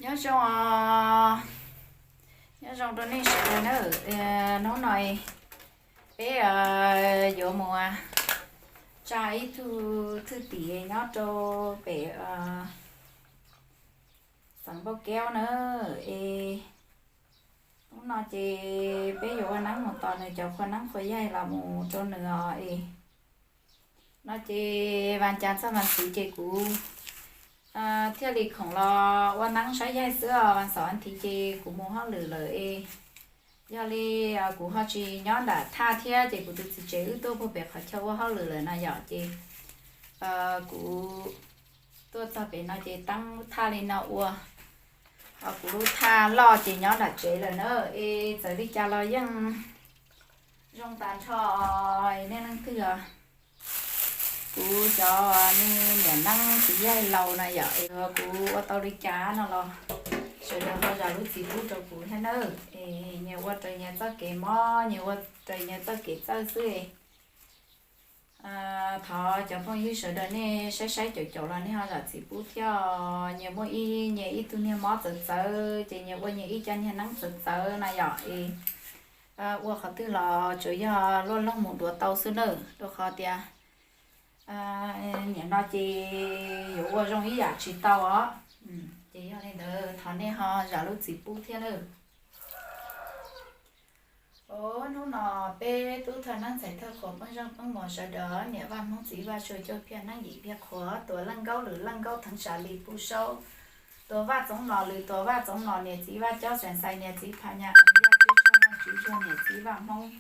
Nyob zoo, nyob zoo rau nej sawv daws na. Hnub no peb yuav mus tsa ib tug thwj tim nyob rau pem xeev Npauj Kaub na. Es hnub no ces peb yuav ua neeb mus tos nws cov qhua neeb qhua yaig los mus rau nws os. Es no ces vas cas txog vas ntxiv ces kuv thiaj li khoom los ua neeb saib yaig xwb os. Vas xaum vas ntxiv ces kuv mus hauj lwm lawm es yog li kuv ho tsis nyob nram thaj thiab ces kuv tus txiv tsev wb tuaj puag pem qhov chaw ua hauj lwm lawm na yom. Ces kuv tuaj txog pem no ces teeb thaj li no ua, ho kuv lub thaj loj ces nyob nram tsev lawm na. Es txawm li cas los yeej zoo tas nrho. Nej leej twg, kuv cov me niam neeb txiv yaig laus na yom, es kuv ua tau li cas no los sawv daws ho zam lub txim pub rau kuv thiab nawb. Es nyias ua raws nyias txoj kev mob, nyias ua raws nyias txoj kev txawj xwb. Thov cov phooj ywg sawv daws nej saib saib caum caum los nej ho zam txim pub thiab. Nyias muaj ib, nyias ib tug niag mob txawv txawv ces nyias ua nyias ib co niag neeb txawv txawv na yom. Es ua qhov twg los tsuas yog luaj loog mus duav tau xwb nawb, rau qhov tias nim no ces yuav ua zoo ib yam tsis tau os. Ces yog li ntawd thov nej ho zam lub txim pub thiab nawb. Os, hnub no peb tub thawj neeb ntxhais thawj qhuas phooj ywg phooj ywg sawv daws, niam Vaj Hmoob txiv Vaj Sua Cuaj Phiaj Neeb Yim Phiaj Qhuas, tuam leej Nkaub Lwm leej Nkaub Theev Sam Lis Puj Saub, tuam Vaj Txoov Los Lwm tuam Vaj Txoov Los, niam txiv Vaj Cob Xeem Xais, niam txiv Phas Nyas Ees Yaj Tswb Tshoj Noj Tswv Zuag, niam txiv Vaj Hmoob.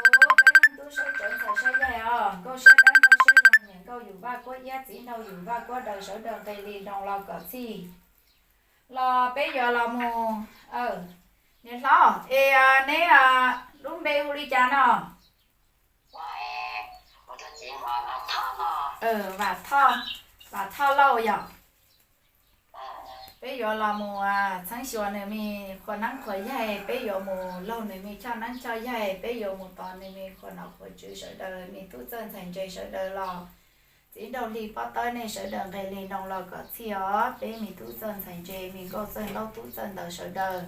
Os, peb leej tub saib tsawv ntxhais saib yaig os, nkauj siab dawb nkauj siab zoo, niam nkauj yus Vaj Kuab Iab, txiv nraug yus Vaj Kuab Daws, sawv daws nqis li nroo los kom txhij. Los peb yuav los mus, niam hlob, es neb lub npe hu li cas no? Vam Thoj, Vam Thoj Lauj yom. Peb yuav los mus txheeb xyuas nws me qhua neeb qhua yaig, peb yuav mus laug nws me choj neeb choj yaig, peb yuav mus tos nws me qhua nom qhua tswv sawv daws, me tub txawj ntxhais ntse sawv daws los txiv nraug hli pob tawb nej sawv daws nqis li nroo los kom txhij os. Peb me tub txawj ntxhais ntse, me nkauj txawj ntaub tub txawj ntawv sawv daws,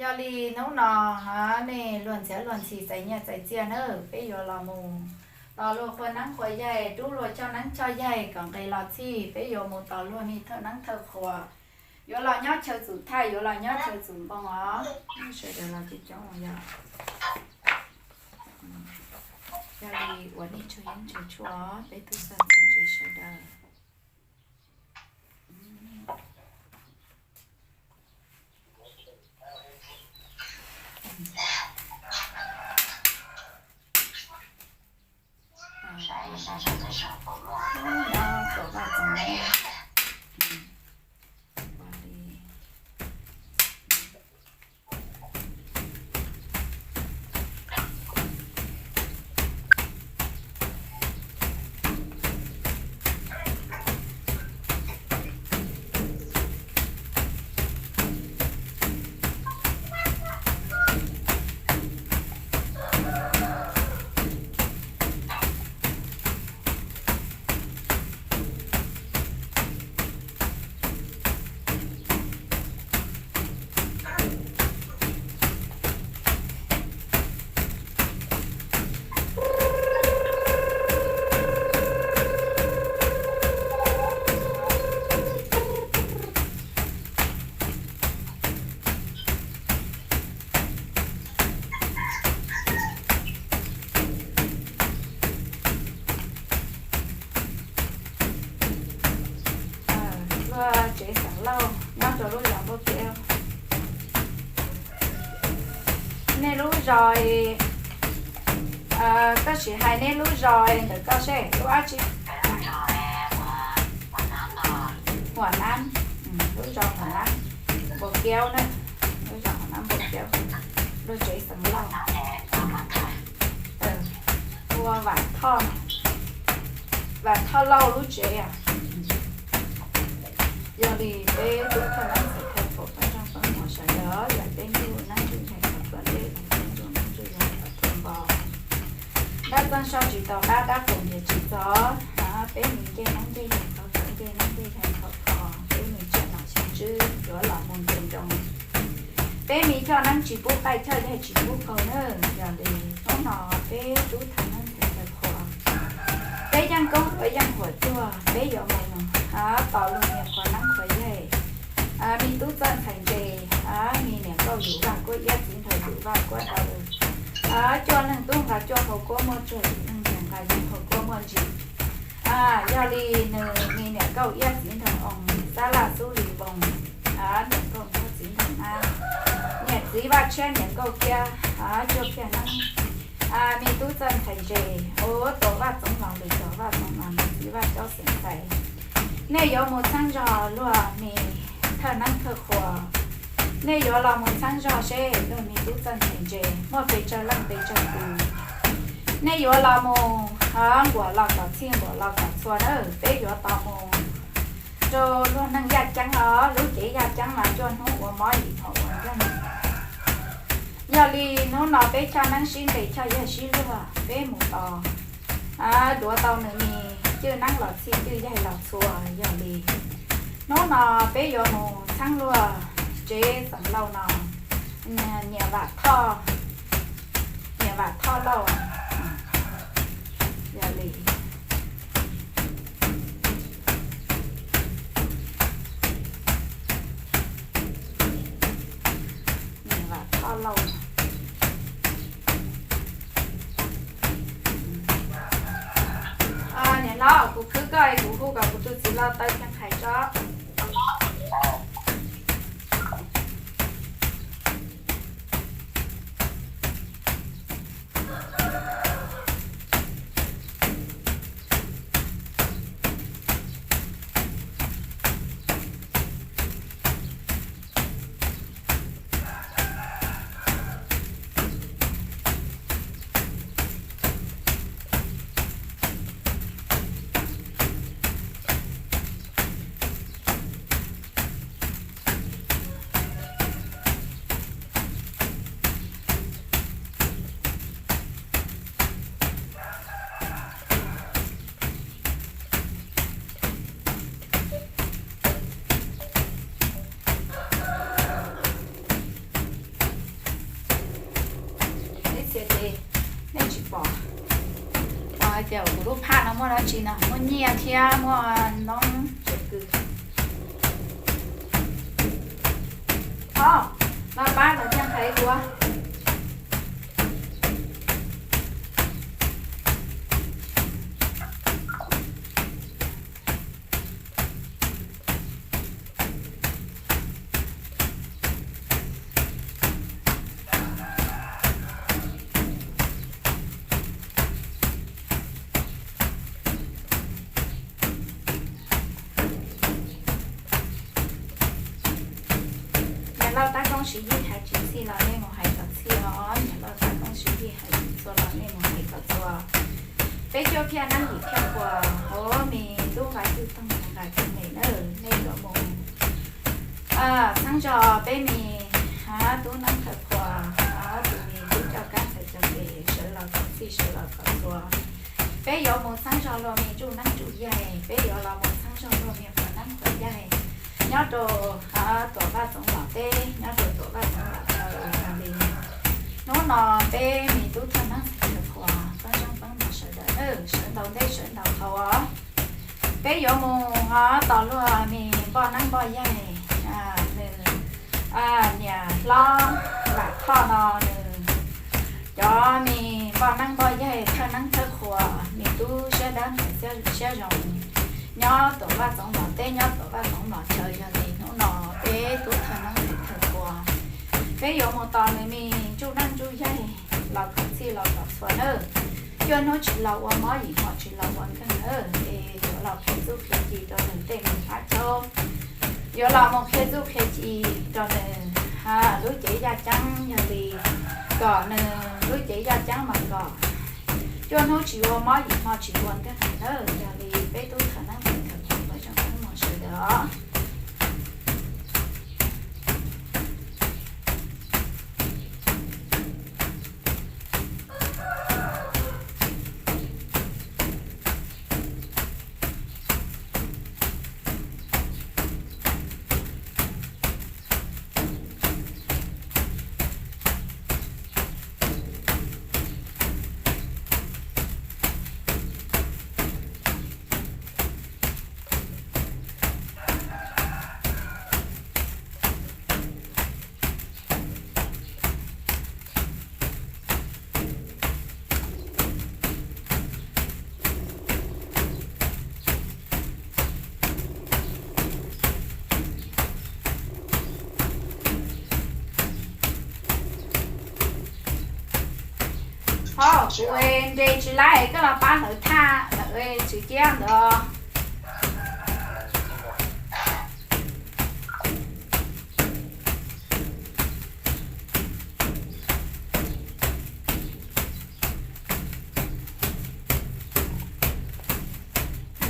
yog li hnub no nej luag ntxhiav luag ntxhi txais nyiaj txais txiaj nawb, peb yuav los mus tos luag qhua neeb qhua yaig, rub luag choj neeb choj yaig kom nqis los txhij, peb yuav mus tos luag me thawj neeb thawj qhuas, yuav los nyob chaw txum thaj, yuav los nyob chaw txum npoo os. Sawv daws los coob coob yog, yog li uas nej tsuag yeeb tsuag tshuaj, peb tub txawj ntxhais ntse sawv daws. Luag tsev xeem Lauj nyob rau lub zos Npauj Kaub. Nej lub zos, koj sim hais nej lub zos ntawm koj seb lub dab tsi. Huam Nab, lub zos Huam Nab, Npauj Kaub na, lub zos Huam Nab Npauj Kaub, luag tsev xeem Lauj. Ua Vam Thoj, Vam Thoj Lauj lub tsev. Yog li peb tub thawj neeb ntxhais thawj qhuas phooj ywg phooj ywg sawv daws, yog peb ntuj neeb ntuj yaig thov txhua ntej, peb ntuj neeb ntuj yaig thov txhua npo. Dab txeeg so tsis tau qab, dab qhuas ntiav tsis txog, peb mus ncej neeb ncej yaig thov txhua ntej, neeb ncej yaig thov txhua, peb mus tsiaj nom xyoo tswb yuav los Peb me choj neeb tsis pub qaij choj yaig tsis pub qaug na. Yog li hnub no peb tub thawj neeb txhais tawg qhua, peb yeej koob ua yeej huam cuag peb yuav mus tos luag niag qhua neeb qhua yaig, me tub txawj ntxhais ntse, me niam nkauj yus vaj kuab iab txiv nraug yus vaj kuab daw, cuaj leeg tub nqa cuaj hau kuab muaj tsuag, yim leej nqa yim hau kuab muaj ntsis. Yog li nws me niam nkauj iab txiv nraug oo, xab laj xub li voos, niam nkauj nraug txiv nraug nab, niam txiv vaj tshiab niam nkauj kiab, cuaj phiaj neeb, me tub txawj ntxhais ntse, ua tuam vaj txoov los lwm tuam vaj txoov los niam txiv vaj caub xeem ntxais. Nej yuav mus txheeb zog luag me thawj neeb thawj qhua, nej yuav los mus txheeb zog seb luag me tub txawj ntxhais ntse muaj pes tsawg leej pes tsawg tus. Nej yuav los mus nquas los kom txhij nquas los kom txhua na, peb yuav tos mus rau luag neeg yaj ceeb os, lub cev yaj ceeb mas cuaj hnub ua mob yim hmo ua nkeeg. Yog li hnub no peb choj neeb sib ntes choj yaig sib luag, peb mus tos duav tau nws me cwj neeb los txhij cwj yaig los txhua. Yog li hnub no peb yuav mus txheeb luag tsev xeem Lauj no, niam Vam Thoj, niam Vam Thoj Lauj. Yog li niam Vam Thoj Lauj, niam hlob, kuv khwb koj es kuv hu kom kuv tus txiv los taw ceeb hais tso. Ib txhia ces nej tsis pom hais tias kuv lub phaj no muaj dab tsi no, muaj nyiaj thiab muaj noob tsev kws. Os, no pab los thiaj qhia kuv. Niam Lauj tab koob siv yij hais tsis txhij los nej mus hais kom txhij os, niam Lauj tab koob siv yij hais tsis txhua los nej mus hais kom txhua. Peb cuaj phiaj neeb yim phiaj qhua, hauv me tub nqa cwj toog nqa cwj me na, nej yuav mus txheeb zog peb me tub neeb thawj qhua, tus me tub coj kab ntxhais cov pem sawv los kom txhij sawv los kom txhua. Peb yuav mus txheeb zog luag me tsuj neeb tsuj yaig, peb yuav los mus txheeb zog luag me qhua neeb qhua yaig nyob rau tuam vaj txoov los teb, nyob rau tuam vaj txoov los chaw. Yog li hnub no peb me tub thawj neeb thawj qhua, peb zoo peb mloog sawv daws, sawv ntaus ntej sawv ntaus hauv os. Peb yuav mus tos luag me npoj neeb npoj yaig, nws niam hlob Vam Thoj no nws cov me npoj neeb npoj yaig thawj neeb thawj qhua, me tub siab dawb siab zoo nyob tuam vaj txoov los teb, nyob tuam vaj txoov los chaw. Yog li hnub no peb tub thawj neeb thawj qhua, peb yuav mus tos nws me tsuj neeb tsuj yaig los kom txhij los kom txhua nawb. Cuaj hnub tsis los ua mob, yim hmo tsis los ua nkeeg nawb, es yuav los qhia txuj qhia ci rau nws tej me hlab caub, yuav los mus qhia txuj qhia ci rau nws lub cev yaj ceeb. Yog li kom nws lub cev yaj ceeb mas kom cuaj hnub tsis ua mob, yim hmo tsis ua nkeeg nawb. Yog li peb tub thawj neeb thawj qhua, peb zoo peb mloog sawv daws os. Kuv nres tsis laib, koj los pab lawv thaj, lawv tswv ciab ntawd.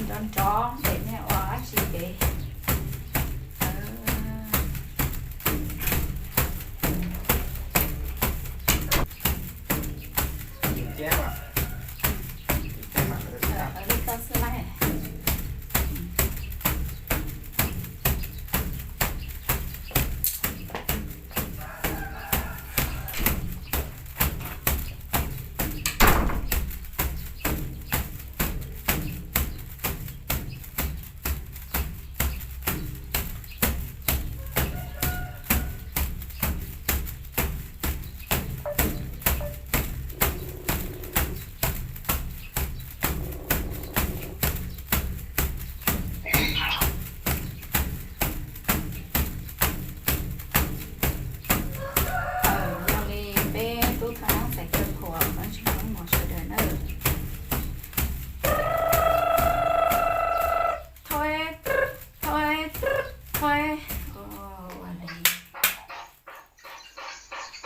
Nrov nrov pem niag ua dab tsi pem. Yog li peb tub thaj neeb txhais chaw qhuas pab tsev neeg mos sawv daws nawb. Thov, thov, thov. Ua li.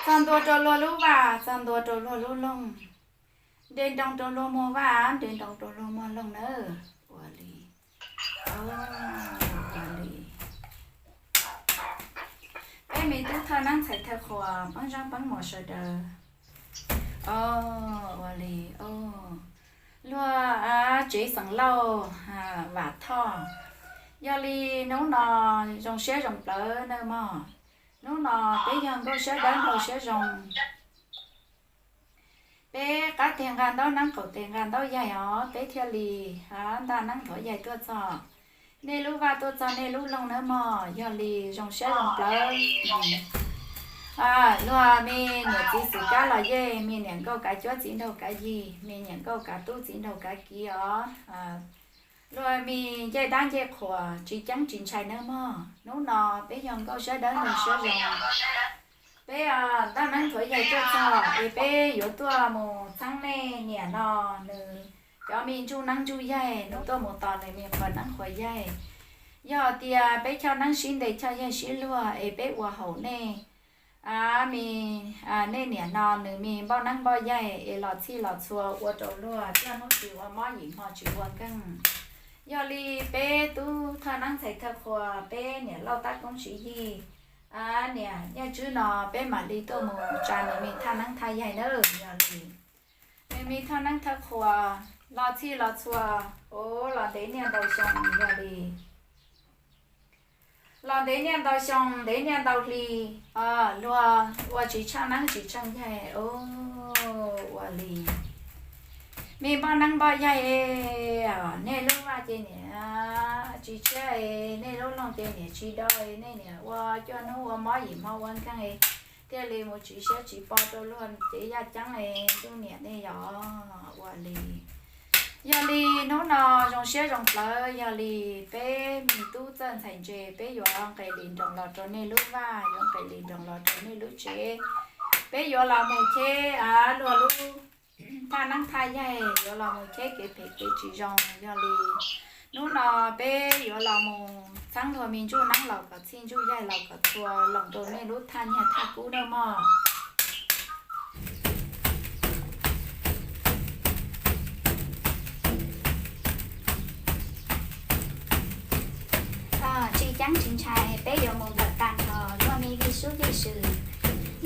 Txog ntua rau luag lub vaj, txog ntua rau luag lub loog. Nres nroo rau luag muag vaj, nres nroo rau luag muag loog nawb. Ua li. Ua li. Peb me tub thaj neeb txhais chaw qhuas pab tsev neeg mos sawv daws. Ua li. Luag tsev xeem Lauj Vam Thoj. Yog li hnub no zoo siab zoo plawv nawb mog. Hnub no peb yog nkauj siab dawb nraug siab zoo. Peb qab teg nqa ntaub neeb, qaum teg nqa ntaub yaig os, peb thiaj li nta neeb nthuav yaig tuaj txog nej lub vaj, tuaj txog nej lub loog nawb mog. Yog li zoo siab zoo plawv. Luag me niam txiv xwm kab los yej, me niam nkauj kav cuab txiv nraug kav yig, me niam nkauj kav tub txiv nraug kav kiv os. Luag me ncej dab ncej qhuas tsis ceeb tsis ntshai nawb mog. Hnub no peb yog nkauj siab dawb nraug siab zoo. Peb nta neeb nthuav yaig tuaj txog es peb yuav tuaj mus txheeb nej niam no nws cov me ntsuj neeb ntsuj yaig, nws tuaj mus tos nws me qhuas neeb qhuas yaig. Yog tias peb choj neeb sib ntes choj yaig sib luag es peb ua haum nej me, nej niam no nws me npoj neeb npoj yaig es los txhij los txhua ua rau luag coj hnub tsis ua mob yim hmo tsis ua nkeeg. Yog li peb tub thaj neeb txhais chaw qhuas peb niam Lauj Tab Koob Siv Yig, niam Nyiaj Tswb no peb mam li tuaj mus tsa nws me thaj neeb thaj yaig nawb. Yog li nws me thaj neeb thaj qhuas los txhij los txhua, ua los ntev niaj ntau xyoo. Yog li los ntev niaj ntau xyoo ntev niaj ntau hli, luag ua tsis tsheej neeb tsis tsheej yaig. Ua li me npoj neeb npoj yaig, nej lub vaj ces niam tsis tshiab, nej lub loog ces niam tsis do, nej niam ua coj hnub ua mob yim hmo ua nkeeg, thiaj li mus tsis siab tsis po rau luag cev yaj ceeb, ntsuj niam nej yog. Ua li yog li hnub no zoo siab zoo plawv, yog li peb me tub txawj ntxhais ntse peb yuav nqes li nroos los rau nej lub vaj, yuav nqes li nroos los rau nej lub tsev. Peb yuav los mus cheb luag lub thaj neeb thaj yaig, yuav los mus cheb kev phem kev tsis zoo. Yog li hnub no peb yuav los mus txheeb luag me ntsuj neeb los kom txhij, ntsuj yaig los kom txhua, los rau nej lub thaj nyiaj thaj kub nawb mog. Tsis ceeb tsis ntshai, peb yuav mus nplawm tag nrho luag me vij sub vij sw.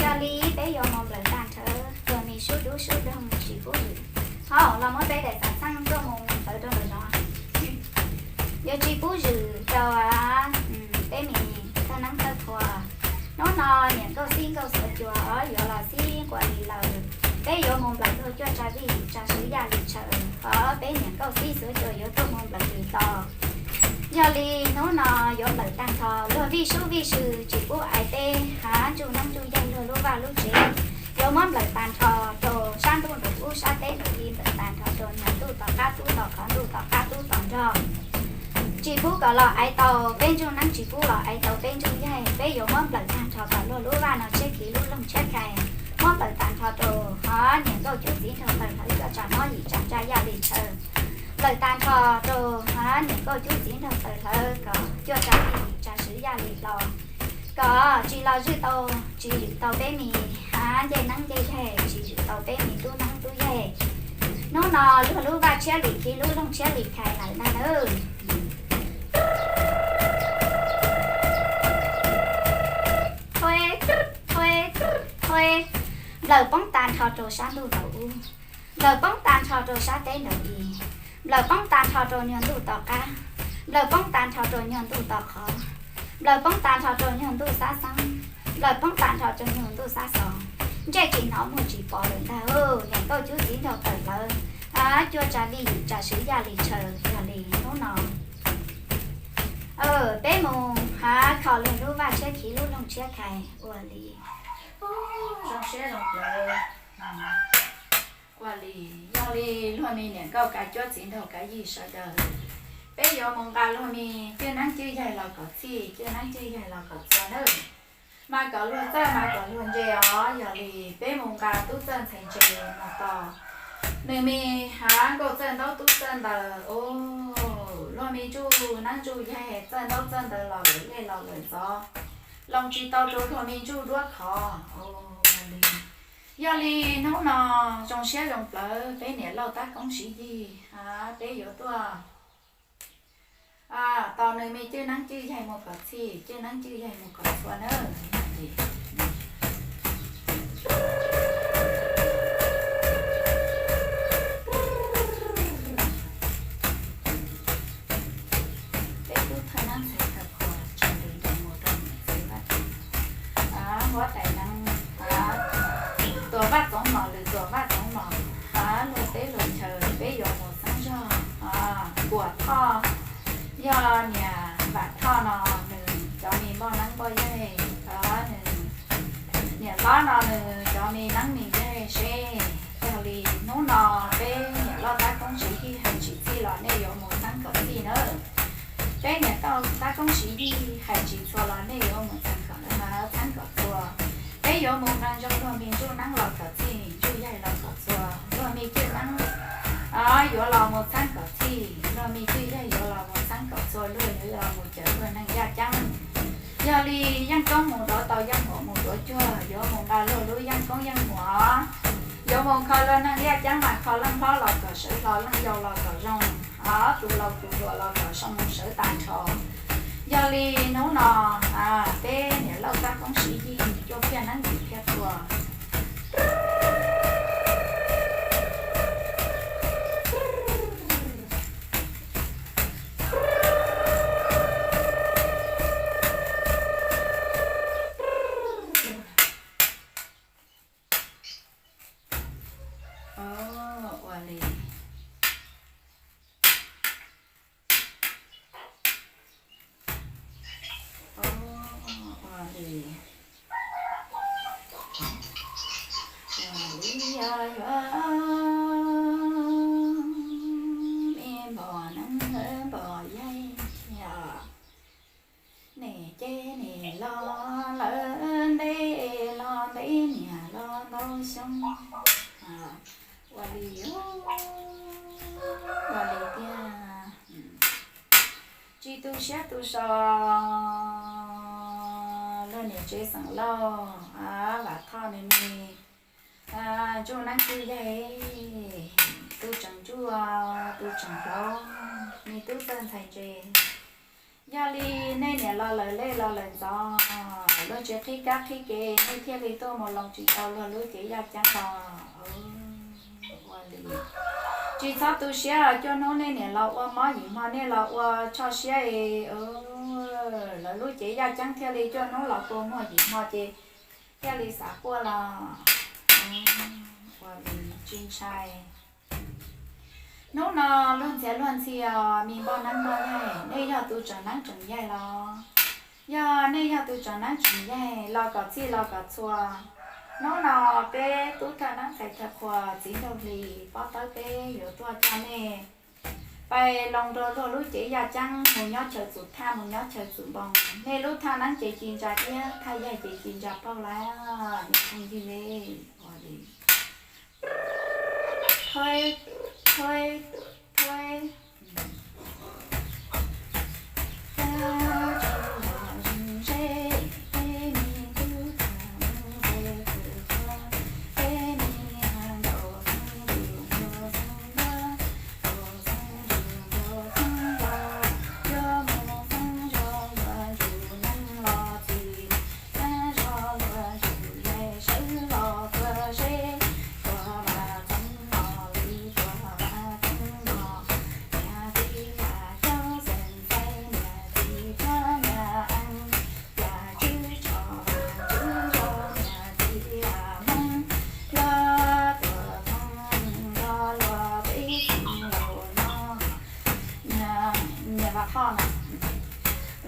Yog li peb yuav mus nplawm tag nrho luag me sub dub sub doog tsis pub zwm. Hos los muab peb daim xav txheej tuaj mus ntawd rau ntawm no. Yuav tsis pub zwm rau peb me thawj neeb thawj qhua. Hnub no niam nkauj xib nkauj xuav cua yuav los xib nqua li lawm. Peb yuav mus nplawm luag cuaj tsa vij tsa sub yaj li tshaw, hos peb niam nkauj xib xuav cua yuav tuaj mus nplawm li hlo. Yog li hnub no yuav nplawm tag nrho luag vij sub vij sw tsis pub aiv peb hav ntsuj neeb ntsuj yaig luag lub vaj lub tsev. Yuav muab nplawm tag nrho rau sab ntuj nraum ub sab teb nraum i, nplawm tag nrho rau niam ntuj tom qab tub tom qhov ntuj tom qab tub tom nrog. Tsis pub kom los aiv tau peb ntsuj neeb, tsis pub los aiv tau peb ntsuj yaig. Peb yuav muab nplawm tag nrho kom luag lub vaj no tshiab khiv lub loog tshiab khais, muab nplawm tag nrho rau hov niam nkauj cub txiv nraug taws hlawv cuaj tsa mob yim tsa ntsa yaj li tshaw. Lawm tag nrho rau niam nkauj cub txiv nraug taws hlawv kom cuaj tsa yim tsa swv yaj li hlo. Kom tsis los zwm tau, tsis zwm tau peb me ncej neeb ncej yaig, tsis zwm tau peb me tub neeb tub yaig. Hnub no luag lub vaj tshiab li khi lub loog tshiab li khais lawm ntag nawb. Nplaws poob tag nrho rau sab ntuj nraum ub, nplaws poob tag nrho rau sab teb nraum i, nplaws poob tag nrho rau nyuag ntuj tom qab, nplaws poob tag nrho rau nyuag ntuj tom qhov, nplaws poob tag nrho rau nyuag ntuj sab xeeb, nplaws poob tag nrho rau nyuag ntuj sab xov. Ntsej tsis hnov muag tsis pom lawm ntag, niam nkauj cub txiv nraug taws hlawv cuaj tsa vij yim tsa swv yaj li tshaw yog li hnub no. Peb mus kho luag lub vaj tshiab khi lub loog tshiab khais ua li. Zoo siab zoo plawv. Ua li, yog li luag me niam nkauj kav cuab txiv nraug kav yij sawv daws, peb yuav mus nqa luag me cwj neeb cwj yaig los kom txhij, cwj neeb cwj yaig los kom txhua nawb. Mas kom luag txawj mas kom luag ntse os. Yog li peb mus nqa tub txawj ntxhais ntse mus tos nws me hav nkauj txawj ntaub tub txawj ntawv. Luag me ntsuj neeb ntsuj yaig txawj ntaub txawj ntawv los lawm lej los lawm ntxov, loo tsis tau rau luag me ntsuj duab khov. Yog li hnub no zoo siab zoo plawv peb niam lauj tab koob siv yig, peb yuav tuaj tos nws me cwj neeb cwj yaig mus kom txhij, cwj neeb cwj yaig mus kom txhua nawb. Peb tub thawj neeb ntxhais thawj qhua tsaws nws nraim mus rau niam txiv vaj tsev, huab tais neeb, tuam vaj txoov mos lwm tuam vaj txoov mos, luag teb luag chaw peb yuav mus xeeb zog. Kuam Thoj, yog niam Vam Thoj no nws cov me npoj neeb npoj yaig, nws niam hlob no nws cov me neeb me yaig seb. Yog li hnub no peb niam lauj tab koob siv yig hais tsis txhij los nej yuav mus txheeb kom txhij nawb. Peb niam lauj tab koob siv yig hais tsis txhua los nej yuav mus txheeb kom, txheeb kom txhua. Peb yuav mus nqa zoo luag me ntsuj neeb los kom txhij, ntsuj yaig los kom txhua, luag me cwj neeb yuav los mus txheeb kom txhij, luag me cwj yaig yuav los mus txheeb kom txhua, luag yuav los mus cawm luag neeg yaj ceeb. Yog li yeej koob mus dov tau, yeej muam mus dov cuag, yuav mus nqa luag lub yeej koob yeej muam, yuav mus kho luag neeg yaj ceeb mas kho leej hlob los kom sawv hlo, leej yau los kom zoo, tus laus tus hluas los kom zoo sawv tag nrho. Yog li hnub no peb niam lauj tab koob siv yig cuaj phiaj neeb yim phiaj txhua. Ua li. Ua li, ua li yog yuav me npog neeb npog yaig, nim ces nim los lawm, ntev los ntev, niam los ntau xyoo. Ua li, ua li tiag. Tsis tu siab tu so, luag niam tsev xeem lauj, Vam Thoj nws me ntsuj neeb ntsuj yaig, tus tseem ntsuj, tus tseem hlob, me tub txawj ntxhais ntse. Yog li nej niam los lawm lej los lawm ntxov, luag tsis qhib kab qhib kev, nej thiaj li tuaj mus loo tsis tau luag lub cev yaj ceeb los. Ua li, tsis txhob tu siab, cuaj hnub nej niam los ua mob yim hmo, nej los ua tshoj siab es lawv lub cev yaj ceeb thiaj li cuaj hnub los kua muag yim hmo ces thiaj li xav quaj los. Ua li tsis ntshai. Hnub no luag ntxhias luag ntxhi os, me npoj neeb npoj yaig, nej yog tus tseem neeb tseem yaig los, yog nej yog tus tseem neeb tseem yaig los kom txhij los kom txhua. Hnub no peb tub thawj neeb ntxhais thawj qhua txiv nraug hli pob tawb peb yuav tuaj coj nej pais loo rau luag lub cev yaj ceeb, mus nyob chaw txum thaj, mus nyob chaw txum npoo. Nej lub thaj neeb ces ci ntsa iab, thaj yaig ces ci ntsa paug lawm, niam phooj ywg. Ua li, Thuaib, thuaib, thuaib. Niam Vaj Thoj na.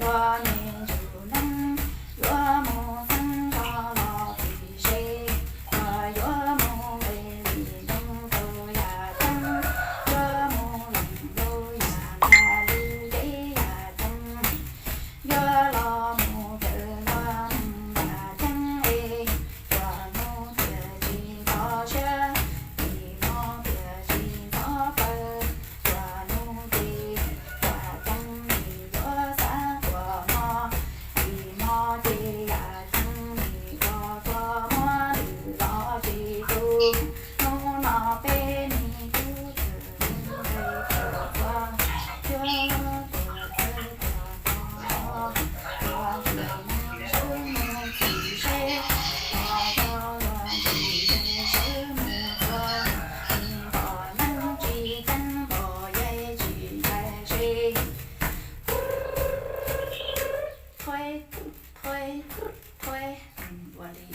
Luag me ntsuj neeb yuav mus txheeb zog los txiv zeb, luag yuav mus nqe li ntoo rau yam ceeb, yuav mus lees rau yam nkag li deb yam ceeb, yuav los mus raws luag neeg yam ceeb es, tuaj hnub tias tsis ntxov siab, nim no tias tsis ntxov plaws, tuaj hnub ces yam ceeb nim yuav xav tuaj hmo, nim no ces yam ceeb nim ua kua muab lwm los tsis tu, hnub no peb me tub txawm mus nqe tuaj txhua, yuav tuaj txhua tuaj tos, tuaj ntsis neeg sawv mus txiv zeb, tos zog luag ntsis neeg sawv mus txhua, nim npom neeb tsis ceeb npom yaig tsis yaig zeb. Thuaib, thuaib, thuaib. Ua li.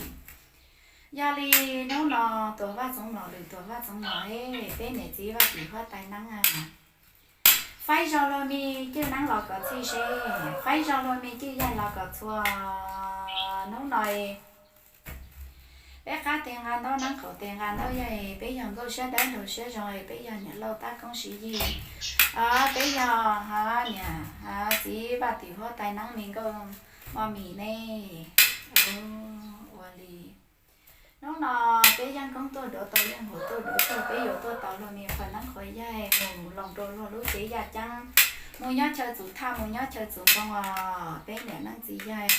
Yog li hnub no tuam vaj txoov mlom lwm tuam vaj txoov mlom es peb niam txiv vaj tim huab tais neeb a, faib zog luag me cwj neeb los kom txhij seb, faib zog luag me cwj yaig los kom txhua. Hnub no peb qab tes nqa ntaub neeb qaum tes nqa ntaub yaig, peb yog nkauj siab dawb nraug siab zoo, peb yog niam lauj tab koob siv yig, peb yog niam txiv vaj tim huab tais neeb me nkauj moj mis ne. Ua li. Hnub no peb yeej koob tuaj duav tau, yeej huam tuaj duav tuag, peb yuav tuaj tos luag me qhua neeb qhua yaig mus loos rau luag lub cev yaj ceeb, mus nyob chaw txus thaj, mus nyob chaw txus npoo os peb niam neeb txiv yaig,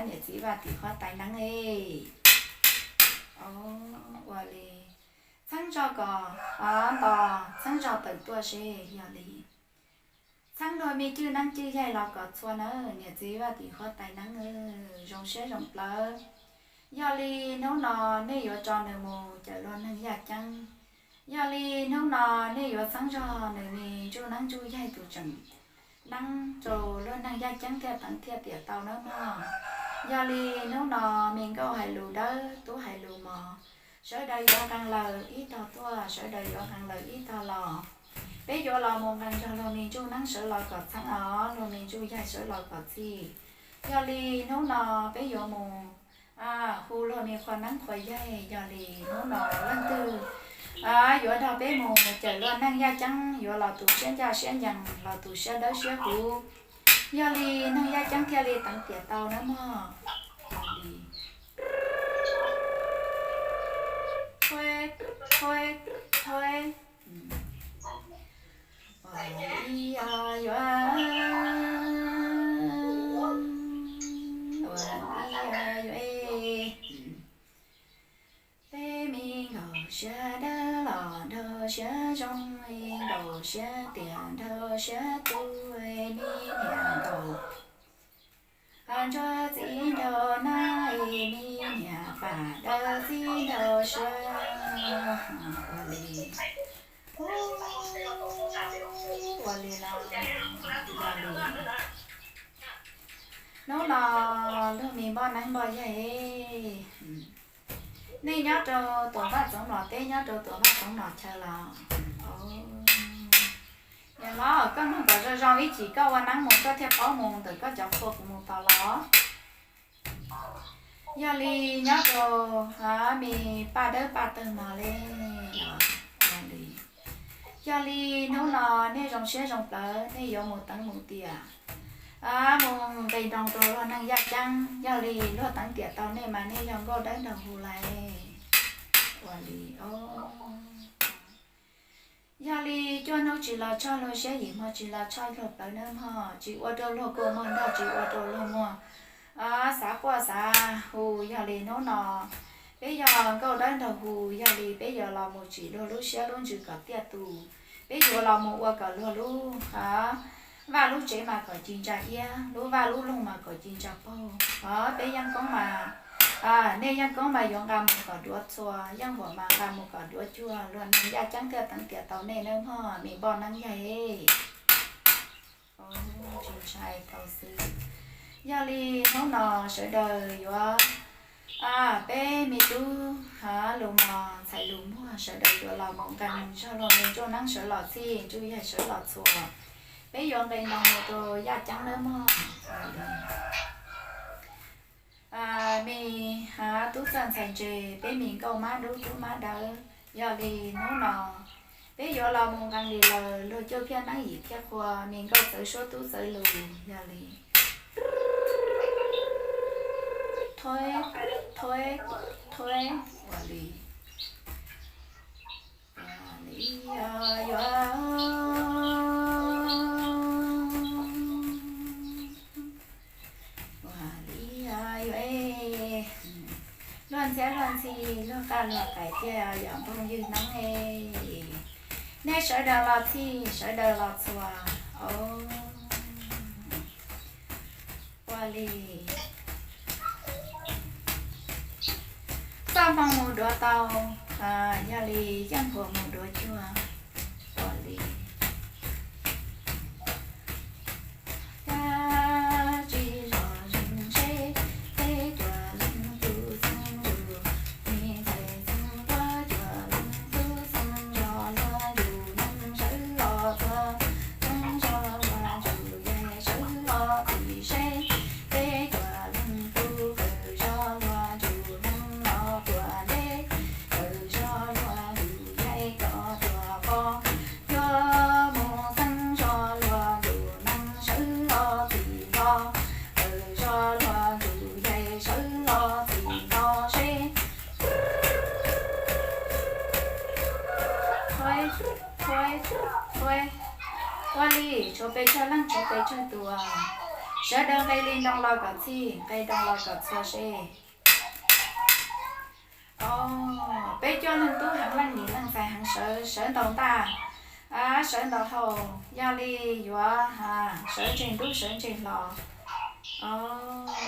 niam txiv vaj tim huab tais neeb e. Ua li. Txheeb zog kom nto, txheeb zog tawm tuaj seb yog li. Txheeb luag me cwj neeb cwj yaig los kom txhua nawb niam txiv vaj tim huab tais neeb, zoo siab zoo plawv. Yog li hnub no nej yuav tso nws mus cawm luag neeg yaj ceeb. Yog li hnub no nej yuav txheeb zog nws me ntsuj neeb ntsuj yaig tus tseem neeb rau luag neeg yaj ceeb thiaj teev thiaj tiam tau nawb mog. Yog li hnub no me nkauj hais lus dawb tub hais lus mos, sawv daws yuav nqee lawm ib tog tuaj, sawv daws yuav nqee lawm ib tog los. Peb yuav los mus nqee zog luag me ntsuj neeb sawv los kom txheeb os, luag me ntsuj yaig sawv los kom txhij. Yog li hnub no peb yuav mus hu luag me qhua neeb qhua yaig, yog li hnub no leej twg yuav nrog peb mus cawm luag neeg yaj ceeb yuav los tus siab ncaj siab ncees, los tus siab dawb siab huv. Yog li neeg yaj ceeb thiaj li teev tiam tau nawb mog. Ua li. Thuaib, thuaib, thuaib. Ua ib o yuav, ua ib o yuav. Peb me nkaus siab dawb los nrog siab zoo, nkaus siab tiam nrog siab tu, me niam nkaus ntsuag txiv nraug nab, me niam pam dawb txiv nraug siab. Ua li, ua li los, ua li. Hnub no luag me npoj neeb npoj yaig, nej nyob rau tuam vaj txoov los teb, nyob rau tuam vaj txoov los chaw los. Niam hlob, koj mloog kom zoo zoo ib chim koj ua neeb mus koj thiaj paub mus ntawm koj cov qhua kuv mus tos los. Yog li nyob rau me paj dawb paj tawg mog li los. Yog li hnub no nej zoo siab zoo plawv, nej yuav mus teev mus tiam, mus nqis nroos rau luag neeg yaj ceeb, yog li luag teev tiam tau nej mas nej yog nkauj dawb nraug huv lais. Ua li, o, yog li cuaj hnub tsis los tshoj luag siab, yim hmo tsis los tshoj luag plawv nawb mog, tsis ua rau luag kua muag nrog, tsis ua rau luag muag xav quaj xav hu. Yog li hnub no peb yog nkauj dawb nraug hu, yog li peb yuav los mus tsim luag lub siab lub ntsws kom tiaj tus, peb yuav los mus ua kom luag lub vaj lub tsev mas kom ci ntsa iab, lub vaj lub loog mas kom ci ntsa paug. Peb yeej koob mas, nej yeej koob mas yuav nqa mus kom duav txhua, yeej huam mas nqa mus kom duav cuag, luag neeg yaj ceeb thiaj teev tiam tau nej nawb mog, me npoj neeb yaig. Tsis ntshai tau xwb. Yog li hnub no sawv daws yuav, peb me tub lus mos ntxhais lus muag sawv daws yuav los mus nqee zog luag me ntsuj neeb sawv los txhij, ntsuj yaig sawv los txhua. Peb yuav nqee ntoo mus rau yaj ceeb nawb mog. Me tub txawj ntxhais ntse, peb me nkauj mab dub tub mab dawb. Yog li hnub no peb yuav los mus nqee li lawm, luag cuaj phiaj neeb yim phiaj qhua, me nkauj txawv suab tub txawv lus. Yog li thuav, thuav, thuav, ua li, ua li, yuav, ua li, yuav, luag ntxhiab luag ntxhi, luag qaj luag qaim thiaj yog nplooj ywg neeb. Nej sawv daws los txhij, sawv daws los txhua. Ua li, txoj hmoo mus duav tau, yog li yeej huam mus duav cuag. Ua li, tsis zom zeeg seb peb cov leej tub xeeb zus, me ntxhais xeeb tuab cov leej tub xeeb zos luag ntsug neeg sawv los txog, xeeb zos luag ntsug yaig sawv los txhij seb peb cov leej tub kawm zos luag ntsug neeg los tuaj deb, kawm zos luag ntsug yaig kom tuaj qos, yuav mus xeeb zos luag ntsug neeg sawv los txhij nto, kawm zos luag ntsug yaig sawv los txhij nto seb. Ua li, tshuav pes tsawg leej tshuav pes tsawg tus, sawv daws nqe li ntoo los kom txhij, nqe ntoo los kom txhua seb. Peb cuaj leej tub heev, leej niam leej ntxhais heev, sawv sawv ntaus ntaj, sawv ntaus hlau, yog li yuav sawv ntseg ntub sawv ntseg hlo.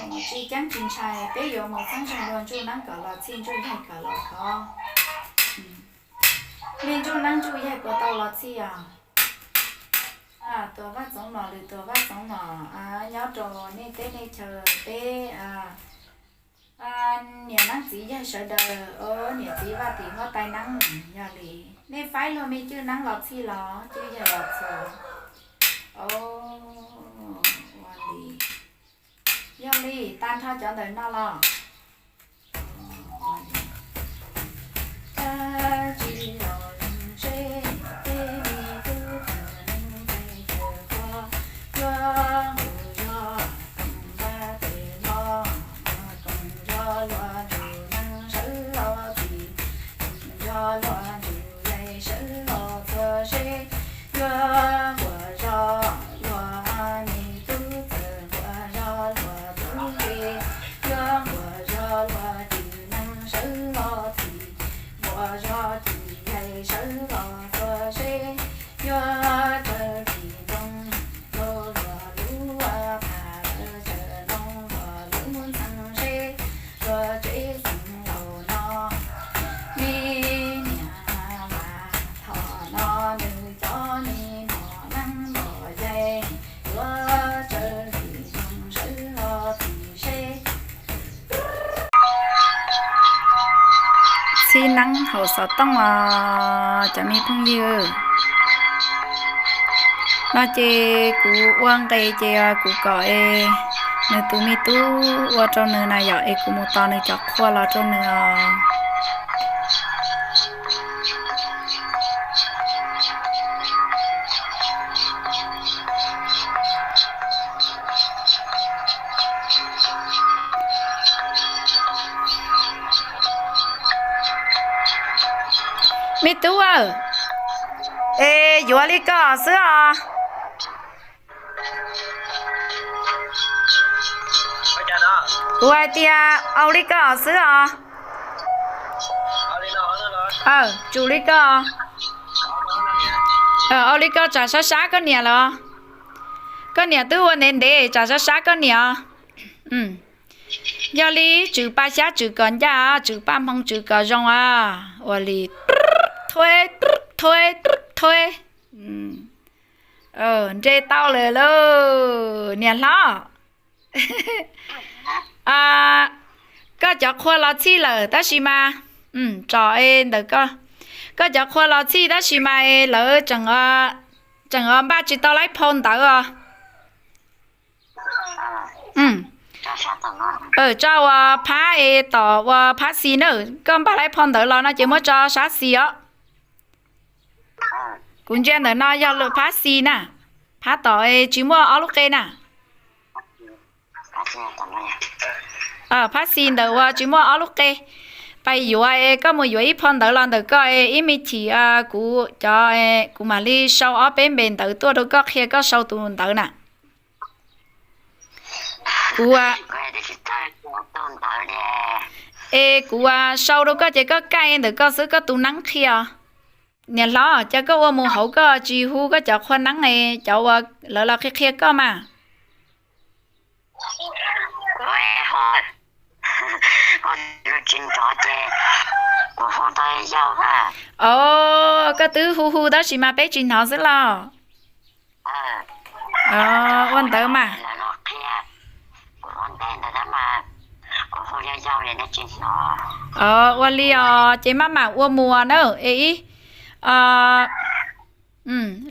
Tsis ceeb tsis ntshai, peb yuav mus xeeb zog luag ntsuj neeb kom los txhij, ntsuj yaig kom los khov. Nej ntsuj neeb ntsuj yaig puas tau los txhij os? Tuam Vaj Txoov Mos, lwm Tuam Vaj Txoov Mos nyob rau nej teb nej chaw, peb niam neeb txiv yaig sawv daws, niam txiv vaj tim huab tais neeb, yog li nej faib luag me cwj neeb los txhij los cwj yaig los txhua. Ua li, yog li tag nrho cov ntawm no los tsis los seb peb me tub tub neeb peb cov quaj, yuav nqus zog koom npaj tes hlo, koom zog luag ntsug neeg sawv los txhij, koom zog luag ntsug yaig sawv los txhua seb, yuav nquas zog luag me tub txawm, nquas zog luag tub nqe, yuav nquas zog luag cwj neeg sawv los txhij, nquas zog cwj yaig sawv los txhua seb, yuav tsawg tsis ntoo rau luag lub phaj lawm, tsawg ntoo luag lub ntxeev seb, luag tsev xeev laus no, me niam Vam Thoj no nws cov me mos neeb npog yaig, yuav tsawg tsis ntoo sawv los txhij seb. Txhij neeb haus xov tooj os cov me phooj ywg. No ces kuv ua nqe ces kuv kom es nws tus me tub ua rau nws na yom, es kuv mus tos nws cov qhua los rau nws os. Me tub aw, es yuav li ko xwb os. Kuv hais tias au li ko xwb os. Tsum li ko. Au li ko tsam sab sab koj niam los. Koj niam twb ua ntev ntev tsam sab sab koj niam. Yog li tswm pa xyab tswm kom ncaj, tswm pa hmoo tswm kom zoo a. Ua li thue, thue, thue. Nres tau lawm lauj niam hlob. Koj cov qhua los txhij lawm tab sis mas, tso ntawm koj, koj cov qhua los txhij tab sis mas lawv tseem npaj tsis tau laib phau ntawv os. Tso ua phab es tom ua phab xis na, koj npaj laib phau ntawv los no ces muab tso sab xis os. Kuv ntsia ntawm no yog lub phab xis na, phab tom tsis muaj ob lub qe na. Phab xis ntawm uas tsis muaj ob lub qe. Pais yuav es koj mus yuav ib phau ntawv los ntawm koj es ib me chim kuv cov, kuv mam li sau ob peb npe ntawv tuaj rau koj qhia koj sau tus ntawv na. Kuv, es kuv sau rau koj ces koj kaij ntawm koj xwb koj tus neeb qhia. Niam hlob, cas koj ua mus hauv koj tsis hu koj cov qhua neeb es cov uas lawv los qhia qhia koj mas? Os, koj twb hu hu tab sis mas peb tsis hnov xwb los? Ua ntawd mas. Os, ua li os, ces maj mam ua mus na es ib,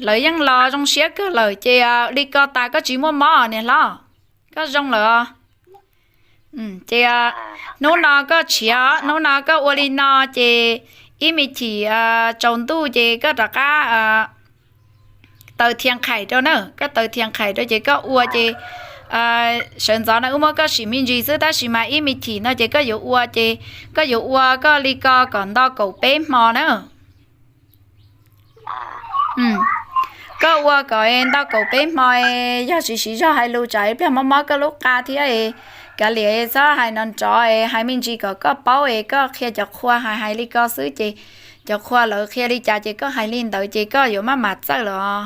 lawv yeej los zoo siab kawg lawm ces li ko tas koj tsis muaj mob niam hlob, koj zoo lawm os. Ces hnub no koj tshiav, hnub no koj ua li no ces ib me chim tsaus ntuj ces koj rov qab taws thiaj qhais rau na, koj taws thiaj qhais rau ces koj ua ces sawv ntxov no wb muab koj sim me ntsis xwb tab sis mas ib me chim no ces koj yuav ua ces koj yuav ua koj li ko kom nto kaum peb hmo na. Koj ua kom nto kaum peb hmo, yog tsis siv zog hais lus tsam ib pliag mob mob koj lub qa thiab. Kav liam txhob hais no nrov, hais me ntsis kom koj paub es koj qhia cov qhua hais hais li ko xwb ces cov qhua lawv qhia li cas ces koj hais li ntawd ces koj yuav maj mam txawj los.